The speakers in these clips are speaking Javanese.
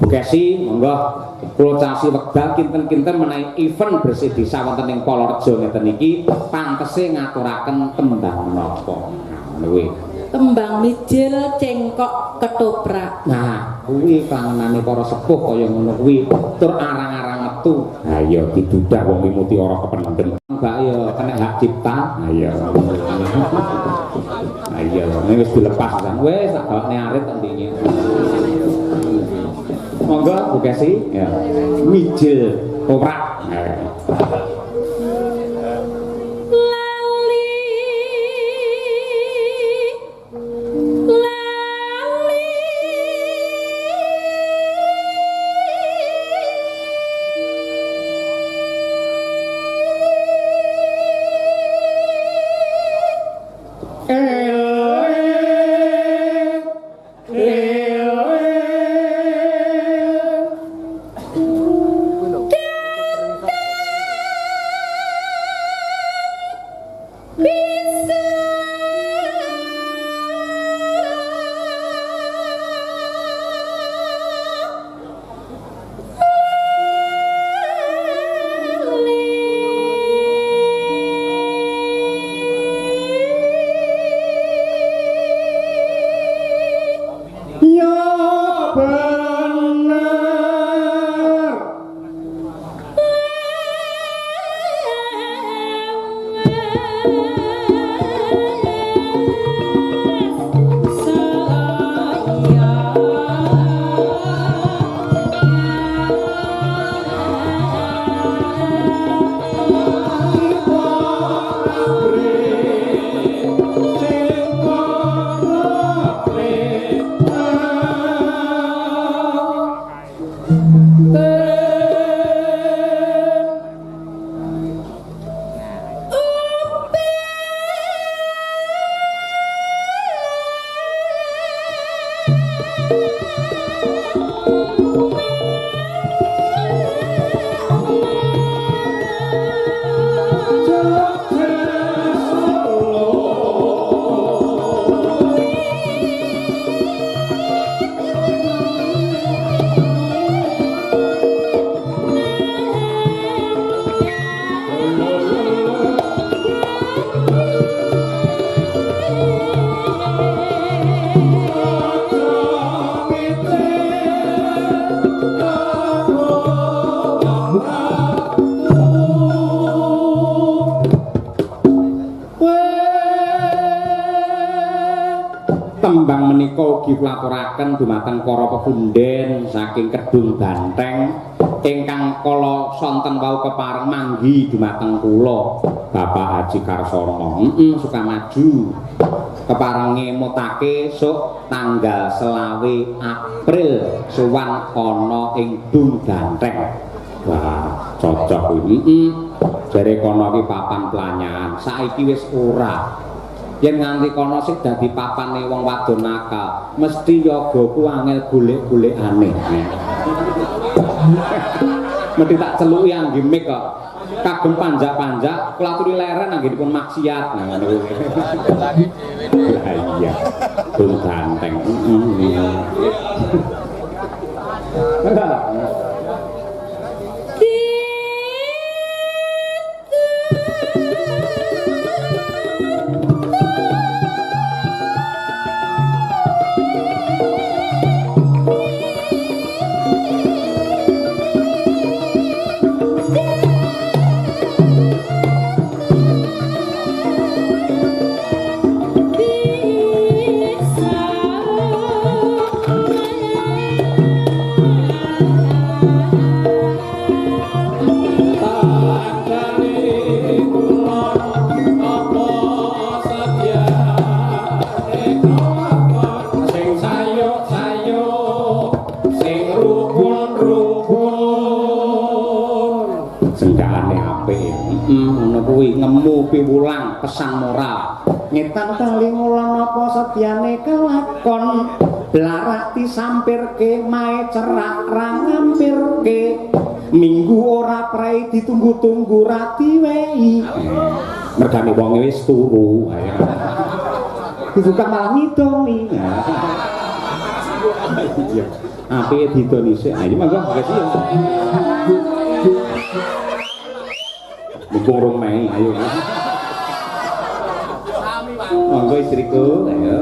Kesi, monggo kula casi wekdal kinten-kinten menawi event bersih desa wonten ing Polorejo ngeten iki pantese ngaturaken tembang menapa. Nah, ngono kuwi. Tembang mijil cengkok ketoprak. Nah, kuwi klangenane para sepuh kaya ngono kuwi tur arang-arang metu. Ha iya didudah wong iki ora kependem. Mbak ya kena hak cipta. Ha iya. Ha iya, ini wis dilepas kan. Wis tak gawakne arit kok ndinge. Monggo Bu Kesi ya. Mijil toprak. Lali lali Ya bener. Tembang menika ugi kula aturaken dumateng para pepunden saking Kedung Banteng ingkang kala sonten wau kepareng manggi dumateng kula Bapak Haji Karsono. Sukamaju. Kepareng ngemutake sok tanggal 25 April sowan ana ing Dung Banteng. Wah, cocok kuwi. Jare kono iki papan pelanyan. Saiki wis ora. Yen nganti kono sik dadi papane wong wadon nakal, mesti yogaku angel golek-golekane. Mesti tak celuki angge mik kok. Kagem panjak-panjak, kula aturi leren anggenipun maksiat. Nah ngono kuwi. Lah iya. Dung Banteng. Ngemu piwulang pesan moral ngetan kali ngulon apa setyane kelakon blarak disampirke mae cerak ra ngampirke minggu ora prei ditunggu-tunggu ra diwehi mergane wong wis turu dibuka malah ngidoni. Iya. Apike didoni sik. Ayo monggo makasih ya. Mumpung rong mei, ayo. Monggo istriku, ayo.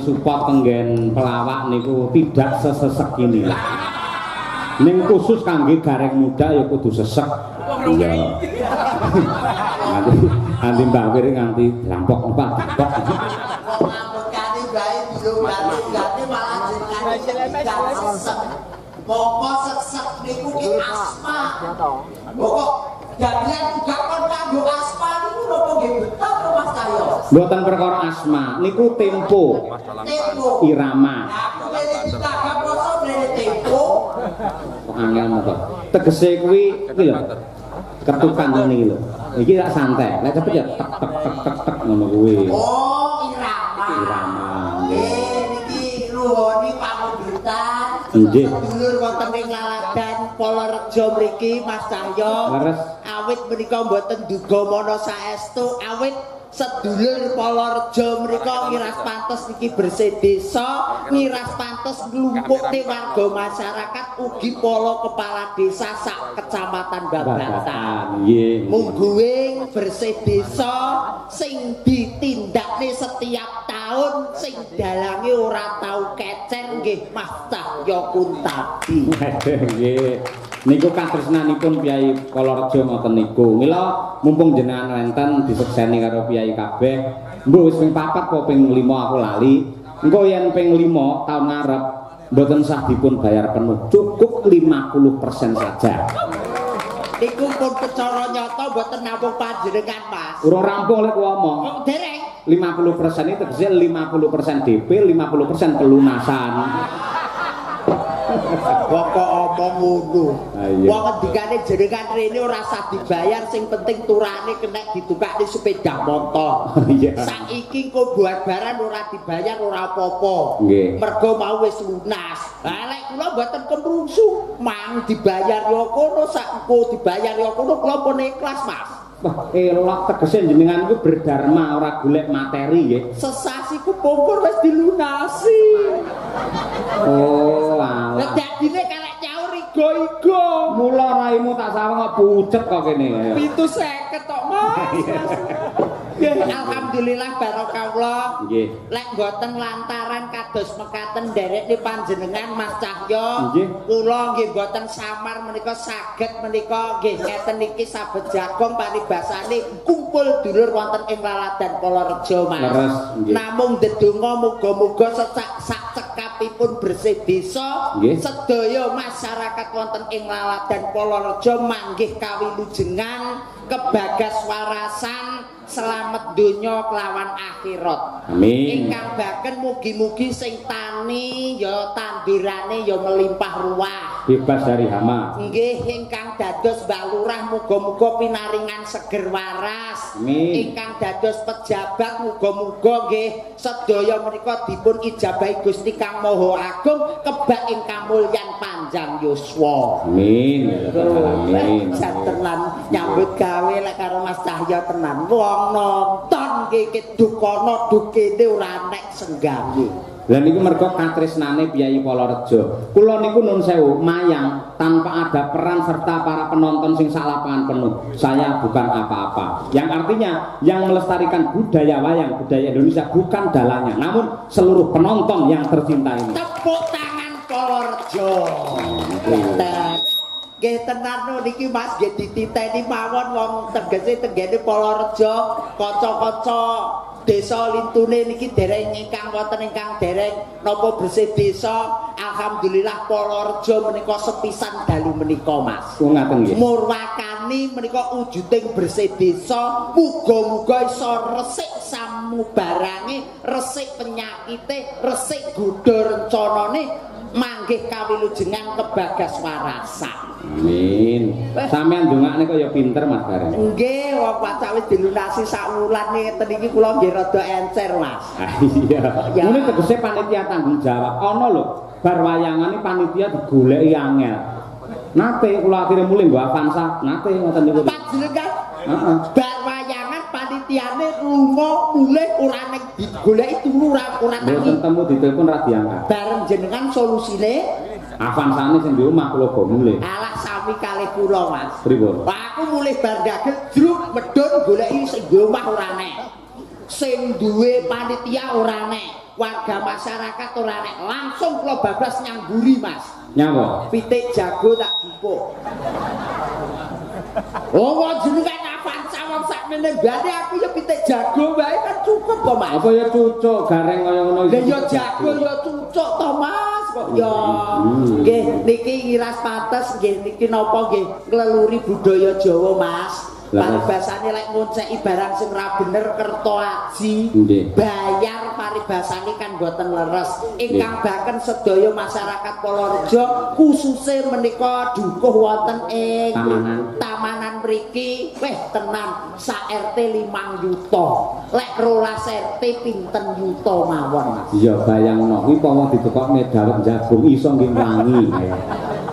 Support tenggen pelawak niku tidak sesesek ini. Ning khusus kangge gareng muda ya kudu sesek. Iya. Nganti Mbah Wir nganti lampok Pak, lampok. Ngamukane bae dilunggat-lunggatne malah jenengane sesek. Mongko sesek niku ki asma. Kok dagelan gak kon kanggo asma niku napa nggih betul to Mas Cahyo? Mboten perkara asma, niku tempo. Tempo. Irama. Aku mrene ditagap mosok mrene tempo. Kok angel moko. Tegese kuwi iki lho. Ketukan ngene iki lho. Iki rak santai. Lek cepet ya tek tek tek tek tek ngono kuwi. Oh, irama. Irama. Nggih, niki nuwuni pamundutan. Nggih. Sedulur wonten ing Laladan Polorejo mriki Mas Cahyo. Leres. Awit menika mboten duga mana saestu, awit sedulur Polorejo mrika ngiras pantes niki bersih desa, ngiras pantes nglumpukke warga masyarakat ugi para kepala desa sak kecamatan Babatan. Nggih. Mungguing bersih desa sing ditindakne setiap tahun sing dalange ora tau kecer nggih Mas Cahyo Kuntadi. Nggih. Niku katresnanipun Kyai Polorejo ngoten niku. Mila mumpung jenengan wonten disekseni karo Kyai kabeh. Mbuh wis ping 4 apa ping 5 aku lali. Engko yen ping 5 taun ngarep mboten sah dipun bayar penuh, cukup 50% saja. Niku pun percara nyata mboten namung panjenengan Mas. Urung rampung lek omong. Kok dereng? 50% itu tegese 50% DP, 50% pelunasan. Pokok omong ngono. Wong ngendikane jenengan rene ora usah dibayar, sing penting turane kena ditukakne sepeda motor. Saiki engko buat-baran ora dibayar ora apa-apa. Mergo mau wis lunas. Lah lek kula mboten kemrungsu, mang dibayar ya kono, sak engko dibayar ya kono, kula pun ikhlas, Mas. Wah, elok tegese jenengan iku berdharma ora golek materi nggih. Sesasi ku pungkur wis dilunasi. Oh, alah. Lah dadine kalek nyaur igo-igo. Mula raimu tak sawang kok pucet kok kene. 750 tok, Mas. Nggih, alhamdulillah barokallah. Nggih. Lek mboten lantaran kados mekaten nderekne panjenengan Mas Cahyo, kula nggih mboten samar menika saged menika nggih ngeten niki sabet jagong paribasane kumpul dulur wonten ing Laladan Polorejo Mas. Leres, nggih. Namung ndedonga muga-muga sak cekapipun bersih desa sedaya masyarakat wonten ing Laladan Polorejo manggih kawilujengan kebagas warasan selamat donya kelawan akhirat. Amin. Ingkang baken mugi-mugi sing tani ya tandurane ya melimpah ruah. Bebas dari hama. Nggih, ingkang dados Mbah Lurah muga-muga pinaringan seger waras. Amin. Ingkang dados pejabat muga-muga nggih sedaya menika dipun ijabahi Gusti Kang Maha Agung kebak ing kamulyan panjang yuswa. Amin ya rabbal alamin. Tenan nyambut gawe lek karo Mas Cahyo tenan. Wong nonton iki dukana dukene ora nek senggawe. Lah niku mergo katresnane Piyayi Polorejo. Kula niku nun sewu mayang tanpa ada peran serta para penonton sing sak lapangan penuh. Saya bukan apa-apa. Yang artinya yang melestarikan budaya wayang, budaya Indonesia bukan dalangnya, namun seluruh penonton yang tercinta ini. Tepuk tangan Polorejo. Nggih tenan niki Mas nggih dititeni mawon wong tegese tenggene Polorejo, kanca-kanca desa lintune niki dereng ingkang wonten ingkang dereng napa bersih desa. Alhamdulillah Polorejo menika sepisan dalu menika Mas. Oh ngaten nggih. Murwakani menika wujuding bersih desa, muga-muga iso resik samubarange, resik penyakite, resik godha rencanane manggih kawilujengan kebagas warasan. Amin. Sampeyan ndongakne kok ya pinter Mas Gareng. Nggih, wong pacak wis dilunasi sak wulan ngeten iki kula nggih rada encer Mas. Iya. Ngene tegese panitia tanggung jawab. Ana lho, bar wayangane panitia digoleki angel. Nate kula akhire mulih nggo Avanza, nate ngoten niku. Panjenengan heeh. Bar wayangan panitiane lunga mulih ora ning digoleki turu ora tangi. Mboten temu ditelepon ra diangkat. Bareng jenengan solusine Avansane sing di omah kula go mulih. Alah sami kalih kula Mas. Pripun? Aku mulih bar dagel jruk medhun goleki sing di omah ora nek. Sing duwe panitia ora nek, warga masyarakat ora nek. Langsung kula bablas nyangguri Mas. Nyawa? Pitik jago tak jupuk. Oh, wong jenengan Avanza wong sakmene mbane aku ya pitik jago wae kan cukup to Mas. Apa ya cucuk gareng kaya ngono iki. Lah ya jago ya cucuk to Mas kok ya. Nggih niki iras pantes nggih niki napa nggih ngleluri budaya Jawa Mas. Paribasane lek ngonceki barang sing ra bener kerto aji bayar paribasane kan mboten leres. Ingkang baken sedaya masyarakat Polorejo khususe menika dukuh wonten ing Tamanan mriki weh tenan sak RT 5 yuta. Lek 12 RT pinten yuta mawon Mas. Iya bayangno kuwi pomo ditukokne dawet jagung iso nggih wangi.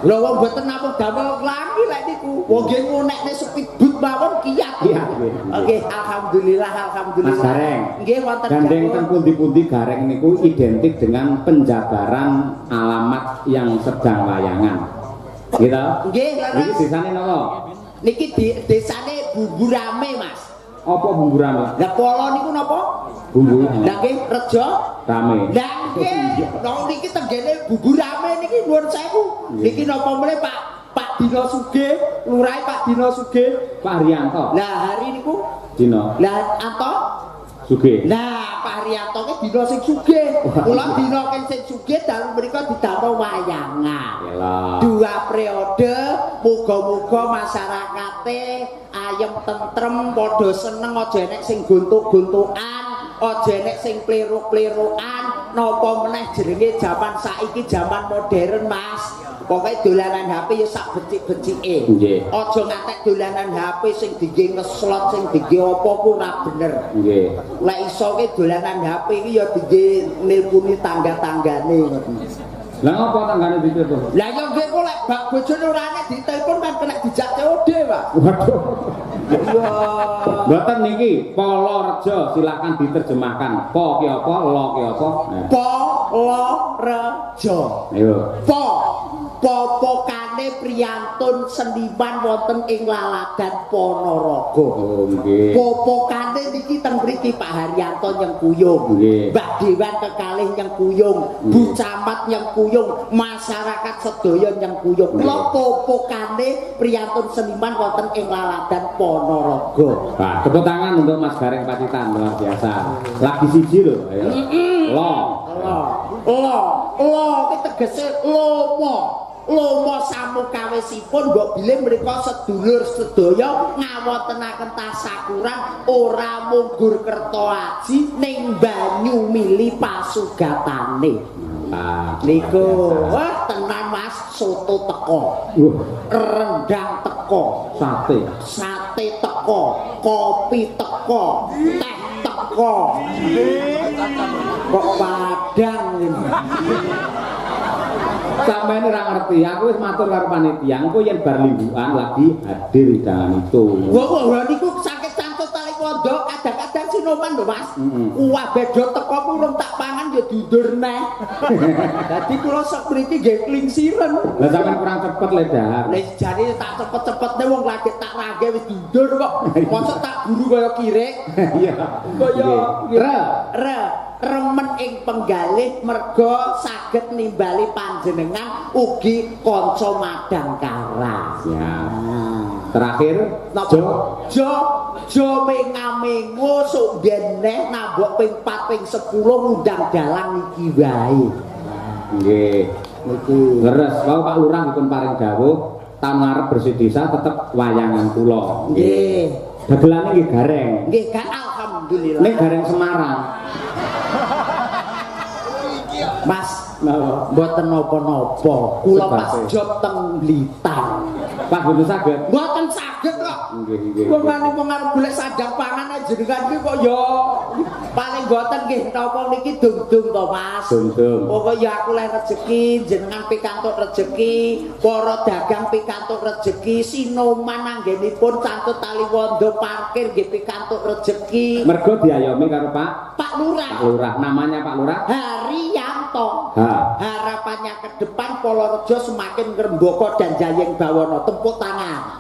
Lho wong mboten namung damel klangi lek niku. Wong nggih ngunekne speedboat mawon kiat. Oke, alhamdulillah alhamdulillah. Mas Gareng. Nggih wonten gandeng teng pundi-pundi Gareng niku identik dengan penjabaran alamat yang sedang wayangan. Nggih to? Nggih, leres. Niki desane napa? Niki desane Bumbu Rame, Mas. Apa Bumbu Rame? Lah polo niku napa? Bumbu. Lah nggih rejo rame. Lah nggih, nang niki tenggene Bumbu Rame niki nuwun sewu. Niki napa meneh Pak Pak Dino Sugih, lurahe Pak Dino Sugih, Pak Haryanto. Lah hari niku Dino. Lah Anto Sugih. Lah Pak Haryanto ki dina sing sugih. Kula dina ken sing sugih dalu mriku didamel wayangan. Dua periode muga-muga masyarakate ayem tentrem padha seneng aja enek sing gontuk-gontukan, aja enek sing pliruk-plirukan, napa meneh jenenge jaman saiki jaman modern Mas. Pokoke dolanan HP ya sak becik-becike. Aja ngantek dolanan HP sing dingge ngeslot sing dingge apa ku ora bener. Nggih. Lek iso ki dolanan HP iki ya dingge nilpuni tangga-tanggane ngoten. Lah ngopo tanggane ditelepon? Lah ya nggih kok lek bak bojone ora nek ditelepon kan kena dijak COD, Pak. Waduh. Iya. Mboten niki Polorejo silakan diterjemahkan. Po ki apa, lo ki apa? Polorejo. Ayo. Po. Popokane priyantun seniman wonten ing Laladan Ponorogo. Oh nggih. Popokane niki teng mriki Pak Haryanto nyengkuyung, Mbak Dewan kekalih nyengkuyung, Bu Camat nyengkuyung, masyarakat sedaya nyengkuyung. Kula popokane priyantun seniman wonten ing Laladan Ponorogo. Pak, tepuk tangan untuk Mas Gareng Pacitan, luar biasa. Lagi siji lho, ayo. Lo. Lo. Lo, lo ki tegese lomo. Lomo samukawisipun mbok bilih mriku sedulur sedaya ngawontenaken tasakuran ora munggur Kertoaji ning banyu mili pasugatane. Mantap. Niku wah tenan Mas, soto teko. Rendang teko, sate. Sate teko, kopi teko, teh teko. Kok padang ini. Sampeyan ora ngerti, aku wis matur karo panitia, engko yen bar limbukan lagi hadir hidangan itu. Wah, wah niku sakit cantut tali pondok, kadang-kadang sinoman lho Mas. Kuwabeh do teko urung tak pangan ya diundur neh. Dadi kula sok mriki nggih klingsiren. Lah sampeyan kurang cepet le dahar. Lah jane tak cepet-cepetne wong lagi tak rangge wis diundur kok. Mosok tak guru kaya kirik. Iya. Kaya re remen ing penggalih merga saged nimbali panjenengan ugi kanca madangkara. Siap. Terakhir jo jo jo mengamengo sok neh nambok ping 4 ping 10 ngundang dalang iki wae. Nggih. Niku leres wau Pak Lurah dipun paring dawuh taun ngarep bersih desa tetep wayangan kula. Nggih. Dagelane nggih Gareng. Nggih, kan alhamdulillah. Ning Gareng Semarang. Mas, mboten napa-napa. Kula pas job teng Blitar. Pak mboten saged. Mboten saged kok. Nggih, nggih. Wong wong arep golek sandang pangan jenengan iki kok ya paling mboten nggih napa niki dung-dung to, Mas. Dung-dung. Pokoke ya aku leh rejeki, jenengan pikantuk rejeki, para dagang pikantuk rejeki, sinoman anggenipun cantut tali wondo parkir nggih pikantuk rejeki. Mergo diayomi karo Pak Lurah. Pak Lurah, namanya Pak Lurah Haryanto. Ha. Harapannya ke depan Polorejo semakin ngrembaka dan jayeng bawana. Tepuk tangan.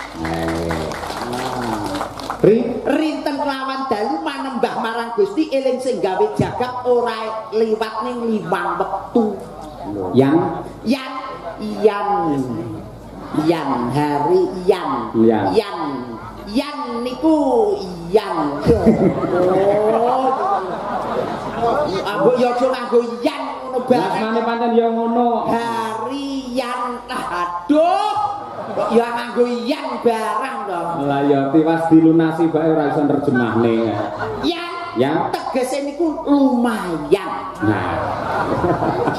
Rinten kelawan dalu manembah marang Gusti eling sing gawe jagat ora liwat ning limang wektu. Yang yan yan yan hari yan yan yan niku yan. Oh. Ambok ya aja nganggo yan ngono bareng. Asmane pancen ya ngono. Hari yan. Aduh. Kok ya nganggo yan barang to. Lah ya tiwas dilunasi bae ora iso nerjemahne. Yan. Yang tegese niku lumayan. Nah.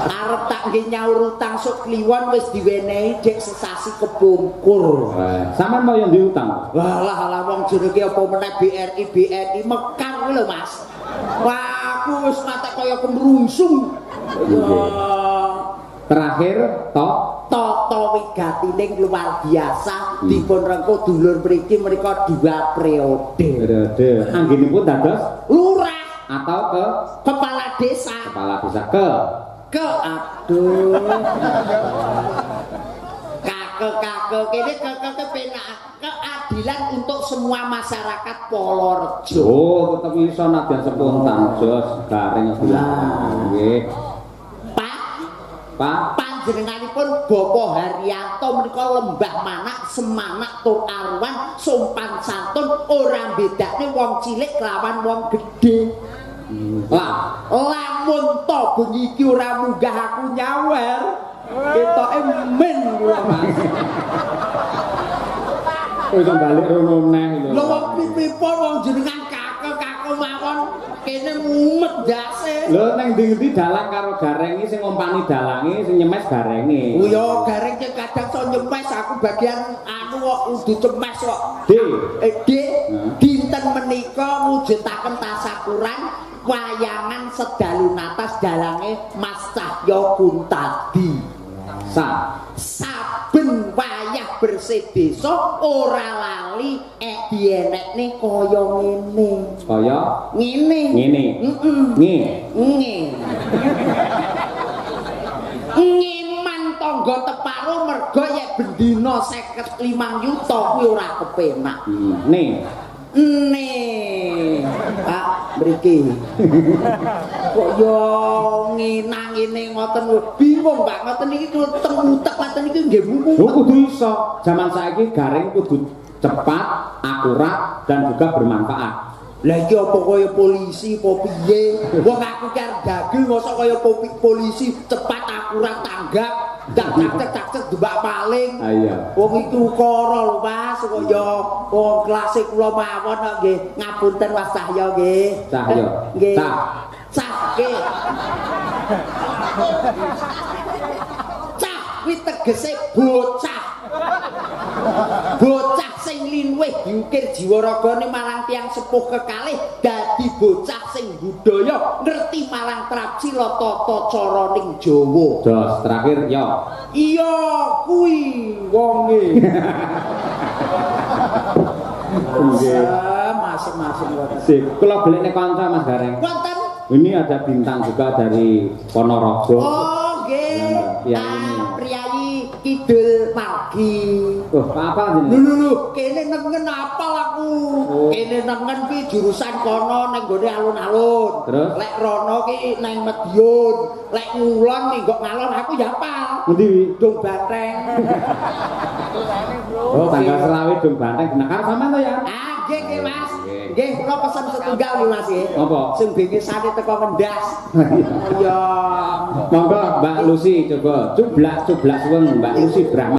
Arep tak nggih nyaur utang sok kliwon wis diwenehi dek sesasi kepungkur. Sampeyan mau yang diutang? Walah lah wong jenenge apa meneh BRI BNI mekar kuwi lho Mas. Wah, aku wis mate kaya kemrungsung. Terakhir tok tata wigatining luar biasa dipun rengkuh dulur mriki menika dua periode. Periode. Anggenipun dados lurah atau ke kepala desa. Kepala desa ke aduh. Kake kene ke penak keadilan untuk semua masyarakat Polorejo. Oh, tetep iso nadyan spontan jos Gareng nggih. Pak panjenenganipun Bapak Haryanto menika lembah manak semanak tur arwan sopan santun ora bedakne wong cilik kelawan wong gedhe. Lah lamun to bengi iki ora munggah aku nyawer. Ketoke men kula Mas. Kok iso balik rono neh lho. Lho wong pripun wong jenengan kake-kake mawon kene mumet ndase. Lho nang ndi-ndi dalang karo Gareng iki sing ngompani dalange sing nyemes Garenge. Oh ya Gareng ki kadang so nyemes aku bagian anu kok kudu cemes kok. D. D dinten menika mujudaken tasakuran wayangan sedalu natas dalange Mas Cahyo Kuntadi. Saben wayah bersih desa ora lali dienekne kaya ngene. Kaya ngene. Ngene. Heeh. Nge. Nge. Ngeman tangga teparo mergo yek bendina 55 yuta kuwi ora kepenak. Nih. Nih, Pak, mriki. Kok yo nginang ngene ngoten bingung, Pak. Ngoten iki teng utek ngoten iki nggih mumu. Oh, kudu iso. Zaman saiki gareng kudu cepat, akurat dan juga bermanfaat. Lah iki apa kaya polisi apa piye? Wong aku ki arep dagel mosok kaya polisi cepat akurat tanggap, dak cak cak cak debak paling. Ah iya. Wong iki ukara lho Mas, kaya wong kelase kula mawon kok nggih. Ngapunten Mas Cahya nggih. Cahya. Nggih. Cah. Cah nggih. Cah kuwi tegese bocah. Bocah sing linwih diukir jiwa ragane marang tiyang sepuh kekalih dadi bocah sing budaya ngerti marang trapsila tata caraning Jawa. Jos terakhir yo. Iya kuwi wonge. Nggih. Masuk-masuk ngoten. Sip, kula golekne kanca Mas Gareng. Wonten. Ini ada bintang juga dari Ponorogo. Oh, nggih. Ya, ini. Priyayi Kidul Margi. Oh, apa jenenge? Lho lho lho, kene nengen apal aku. Oh. Kene nengen ki jurusan kono ning gone alun-alun. Terus? Lek rono ki nang Madiun, lek ngulon ning nggon ngalor aku ya apal. Ngendi wi? Dung Banteng. Oh, tanggal selawe Dung Banteng. Nah, karo sampean to ya? Ah, nggih nggih Mas. Nggih. Nggih, kula pesen setunggal nih Mas nggih. Apa? Sing bengesane teko Mendas. Iya. Monggo Mbak Lucy coba cublak-cublak suweng Mbak Lucy Brahma.